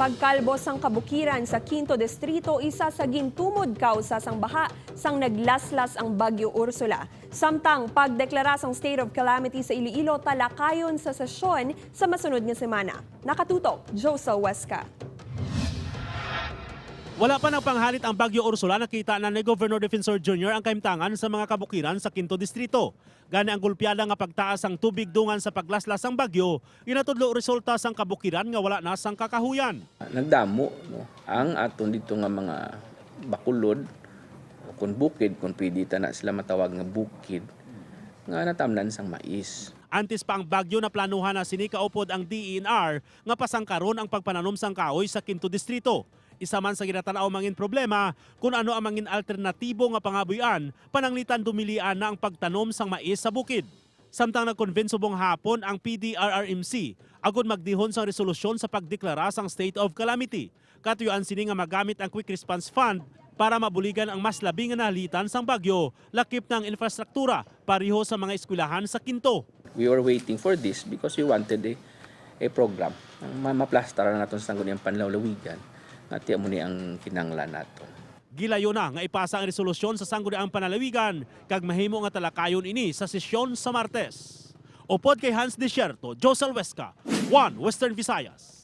Pagkalbo sang kabukiran sa Quinto Distrito, isa sa gintumod kausa sang baha sang naglaslas ang Bagyo Ursula. Samtang pagdeklara sang state of calamity sa Iloilo, talakayon sa sesyon sa masunod nga semana. Nakatutok, Josel Huesca. Wala pa nagpanghalit ang Bagyo Ursula, nakita na ni Governor Defensor Jr. ang kahimtangan sa mga kabukiran sa Quinto Distrito. Gani ang gulpiada nga pagtaas ang tubig dungan sa paglaslas ang bagyo, ginatudlo resulta sang kabukiran nga wala na sang kakahuyan. Nagdamo, no, ang aton dito nga mga bakulod o kung bukid, kung pwede ta na sila matawag nga bukid nga natamnan sang mais. Antes pa ang bagyo, na planuhan na sini kaupod ang DENR nga pasangkaron ang pagpananom sang kahoy sa Quinto Distrito. Isa man sa ginatanaw mangin problema kung ano ang mangin alternatibo nga pangabuy-an, pananglitan dumilian na ang pagtanom sang mais sa bukid. Samtang nag-convene subong hapon ang PDRRMC agod magdihon sang resolusyon sa pagdeklara sang state of calamity. Katuyuan sini nga magamit ang Quick Response Fund para mabuligan ang mas labi nga nahalitan sang bagyo, lakip ng infrastruktura pareho sa mga eskwelahan sa Quinto. We were waiting for this because we wanted a program. Ang maplastar na naton sa sangguniang panlalawigan nga ti amo ni ang kinanglan naton. Gilayo na nga ipasa ang resolusyon sa Sangguniang Panlalawigan kag mahimo nga talakayon ini sa sesyon sa Martes. Upod kay Hans Desierto, Josel Huesca, One Western Visayas.